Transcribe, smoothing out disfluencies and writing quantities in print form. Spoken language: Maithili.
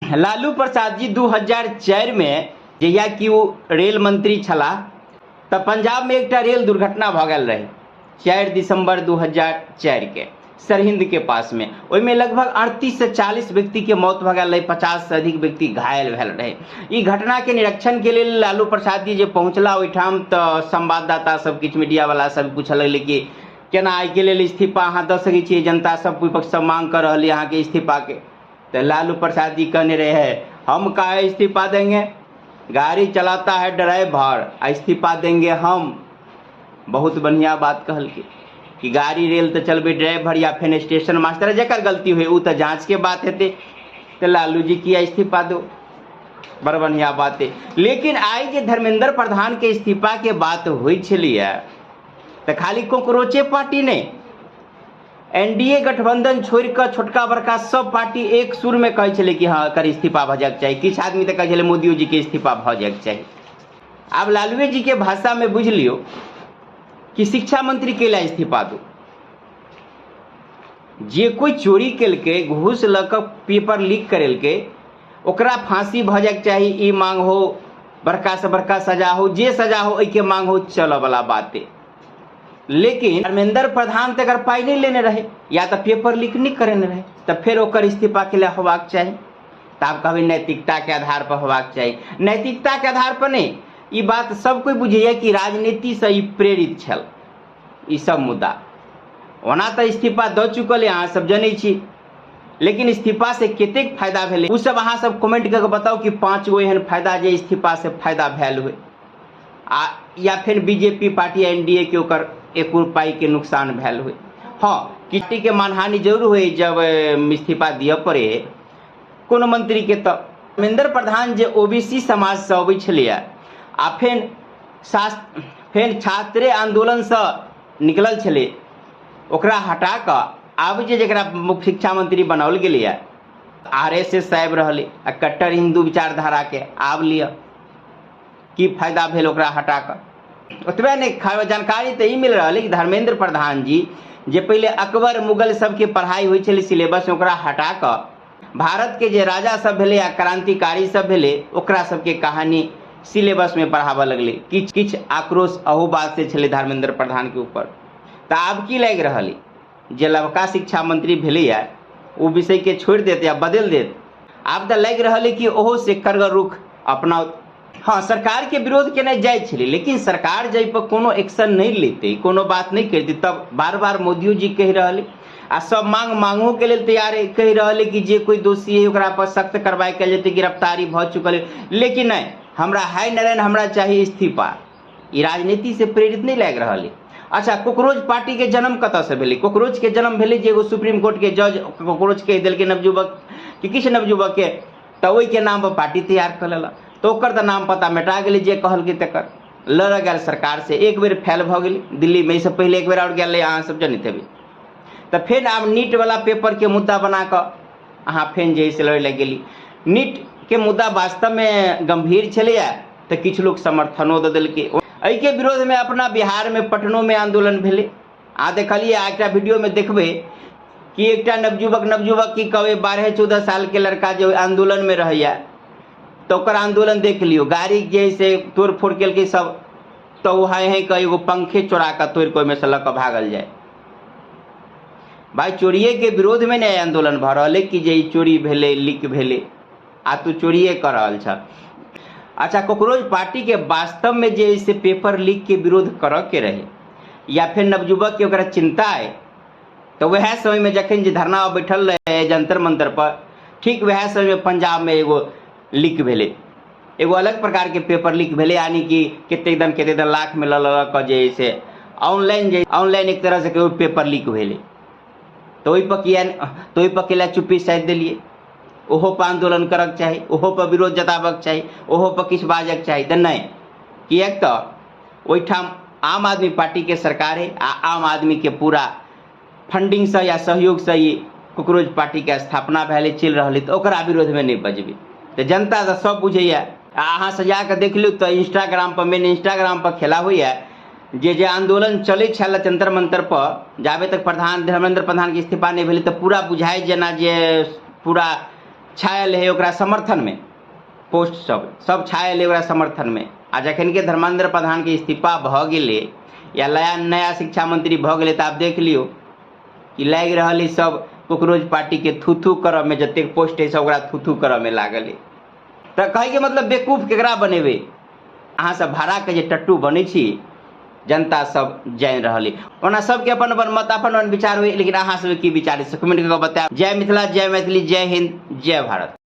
लालू प्रसाद जी 2004 में जहिया कि ओ रेल मंत्री छलाह तऽ पंजाब में एकटा रेल दुर्घटना भऽ गेल रहे 4 दिसंबर 2004 के सरहिंद के पास में। ओहिमे लगभग 38 से 40 व्यक्ति के मौत भऽ गेल रहे, 50 से अधिक व्यक्ति घायल भेल रहे। ई घटना के निरीक्षण के लेल लालू प्रसाद जी जे पहुंचला ओहिठाम तऽ संवाददाता सब किछु मीडिया वाला सब पूछऽ लगलै कि केना एहिके लेल इस्तीफा अहाँ दऽ सकै छियै, जनता सब विपक्ष सब मांग कऽ रहल अहाँके इस्तीफा के। तऽ लालू प्रसाद जी कहने रहे हम काहे इस्तीफा देंगे, गाड़ी चलाता है ड्राइवर, आ इस्तीफा देंगे हम। बहुत बढ़िया बात कहलकै कि गाड़ी रेल तऽ चलबै ड्राइवर या फेर स्टेशन मास्टर, जकर गलती हुए ओ तऽ जाँच के बात हेतै, तऽ लालू जी किया इस्तीफा दो, बड़ बढ़िया बात है। लेकिन आइ जे धर्मेंद्र प्रधान के इस्तीफा के बात होइ छलैया तऽ खाली कॉकरोचे पार्टी नहि, एनडीए गठबंधन छोड़ि कऽ छोटका बड़का सब पार्टी एक सुर में कहै छलै कि हँ एकर इस्तीफा भऽ जायके चाही। किछु आदमी तऽ कहै छलै मोदियो जी के इस्तीफा भऽ जायके चाही। आब लालुए जी के भाषा में बुझि लियौ कि शिक्षा मंत्री के लिए इस्तीफा दू, जे कोई चोरी केलकै, घूस लऽ कऽ पेपर लीक करेलकै, ओकरा फांसी भऽ जायके चाही, ई मांग हो, बड़का से बड़का सजा हो, जे सजा हो ओहिके मांग हो, चलऽ वाला बात। लेकिन धर्मेंद्र प्रधान तऽ एकर पाइ नहि लेने रहे या तऽ पेपर लीक नहि करेने रहे, तऽ फेर ओकर इस्तीफा के लिए होबाक चाही। तऽ आब कहबै नैतिकता के आधार पर होबाक चाही। नैतिकता के आधार पर नहि, ई बात सब कोइ बुझैया कि राजनीति से ई प्रेरित छल ई सब मुद्दा। ओना तऽ इस्तीफा दऽ चुकल अहाँ सब जनै छी, लेकिन इस्तीफा से कतेक फायदा भेलै ओ सब अहाँ सब कमेंट कऽ के बताउ कि 5 गो एहन फायदा जे इस्तीफा से फायदा भेल होय, आ या फेर बीजेपी पार्टी एनडीए के ओकर एको पाई के नुकसान भेल होय। हाँ, किसी के मानहानि जरूर होय जब इस्तीफा दिअ पड़े कोनो मंत्री के। तऽ धर्मेंद्र प्रधान जे ओबीसी समाज से अबै छलैया आ फेर छात्रे आंदोलन से निकलल छलै, ओकरा हटा कऽ आब जे जकरा मुख्य शिक्षा मंत्री बनाओल गेलैया आर एस एस आबि रहलै आ कट्टर हिंदू विचारधारा के, आब लिअ की फायदा भेल ओकरा हटा कऽ। ओतबे नहि, जानकारी तऽ ई मिल रहल है कि धर्मेंद्र प्रधान जी जे पहिले अकबर मुगल सबके पढ़ाई होइ छलै सिलेबस में, ओकरा हटा कऽ भारत के जे राजा सब भेलै आ क्रांतिकारी सब भेलै ओकरा सबके कहानी सिलेबस में पढ़ाबऽ लगलै। किछु किछु आक्रोश अहू बात से छलै धर्मेंद्र प्रधान के ऊपर। तऽ आब की लागि रहल है जे लबका शिक्षा मंत्री भेलैया ओ विषय के छोड़ि देत या बदलि देत। आब तऽ लागि रहल है कि ओहो से कड़गर रुख अपनाओत। हाँ, सरकार के विरोध केने जाइ छलै, लेकिन सरकार जाहि पर कोनो एक्शन नहि लेतै, कोनो बात नहि करतै, तब बार बार मोदियो जी कहि रहल है आ सब मांग मांगो के लेल तैयार है, कहि रहल है कि जे कोई दोषी है ओकरा पर सख्त कार्रवाई कयल जेतै, गिरफ्तारी भऽ चुकल है। लेकिन नहि, हमरा हाय नारायण, हमरा चाही इस्तीफा। ई राजनीति से प्रेरित नहि लागि रहल है। अच्छा, कॉकरोच पार्टी के जन्म कतऽ से भेलै? कॉकरोच के जन्म भेलै जे एगो सुप्रीम कोर्ट के जज कॉकरोच कहि देलकै नवयुवक कि किछु नवयुवक के, तऽ ओहिके नाम पर पार्टी तैयार कऽ लेलक। तऽ ओकर तऽ नाम पता मेटा गेलै जे कहलकै तकर। लड़ऽ गेल सरकार से, एक बेर फेल भऽ गेलै दिल्लीमे, एहिसँ पहिले एक बेर आओर गेल रहै, अहाँ सब जनैत हेबै। तऽ फेर आब नीट वाला पेपर के मुद्दा बना कऽ अहाँ फेर जे है से लड़ै लए गेली। नीट के मुद्दा वास्तवमे गंभीर छलैया तऽ किछु लोक समर्थनो दऽ देलकै। एहिके विरोधमे अपना बिहारमे पटनोमे आंदोलन भेलै। अहाँ देखलियै, एकटा वीडियोमे देखबै कि एकटा नवयुवक की कहबै 12-14 साल के लड़का जे आंदोलन में रहैया, तऽ ओकर आंदोलन देख लियौ। गाड़ी जे है से तोड़ फोड़ केलकै सब, तऽ ओ हाय हाय कऽ एगो पंखे चोरा कऽ तोड़ि कऽ ओहिमे से लऽ कऽ भागल जाय। भाई, चोरिये के विरोध में ने आंदोलन भऽ रहल है कि जे ई चोरी भेलै, लीक भेलै, आ तू चोरिये कऽ रहल छह। अच्छा, कॉकरोच पार्टी के वास्तव में जे है से पेपर लीक के विरोध करऽ के रहे या फेर नवयुवक के ओकरा चिंता है, तऽ वएह समय में जखन जे धरना पर बैठल रहे जंतर मंतर पर, ठीक वएह समय में पंजाब में एगो लीक भेलै, एगो अलग प्रकार के पेपर लीक भेलै, यानी कि कतेक दन कतेक दन लाख में लऽ लऽ कऽ जे है से ऑनलाइन जे ऑनलाइन एक तरह से कहियौ पेपर लीक भेलै। तऽ ओहि पर किया तऽ ओहि पर केला चुप्पी साधि देलियै? ओहो पर आंदोलन करक चाही, ओहो पर विरोध जताबक चाही, ओहो पर किछु बाजक चाही। तऽ नहि, किएक तऽ ओहिठाम आम आदमी पार्टी के सरकार है आ आम आदमी के पूरा फंडिंग से या सहयोग से ई कॉकरोच पार्टी के स्थापना भेलै, चलि रहल है, तऽ ओकरा विरोध में नहि बजबै। तऽ जनता तऽ सब बुझैया। आ अहाँ से जाकऽ देख लियौ तऽ इंस्टाग्राम पर, मेन इंस्टाग्राम पर खेला होइया जे जे आंदोलन चलै छल जंतर मंतर पर, जाबे तक प्रधान धर्मेंद्र प्रधान के इस्तीफा नहि भेलै तऽ पूरा बुझाइ जेना जे पूरा छायल है ओकरा समर्थनमे, पोस्ट सब सब छायल है ओकरा समर्थनमे। आ जखन के धर्मेंद्र प्रधानके इस्तीफा भऽ गेलै या नया नया शिक्षा मंत्री भऽ गेलै, तऽ आब देख लियौ कि लागि रहल है सब कॉकरोच पार्टीके थू थू करऽमे, जतेक पोस्ट है सब ओकरा थू थू करऽमे लागल है। तऽ कहैके मतलब बेवकूफ केकरा बनेबै? अहाँ सब भाड़ाके जे टट्टू बनै छी, जनता सब जानि रहल है। ओना सबके अपन अपन मत, अपन अपन विचार होइ, लेकिन अहाँ सबके की विचार है से कमेंट कऽ बतायब। जय मिथिला, जय मैथिली, जय हिंद, जय भारत।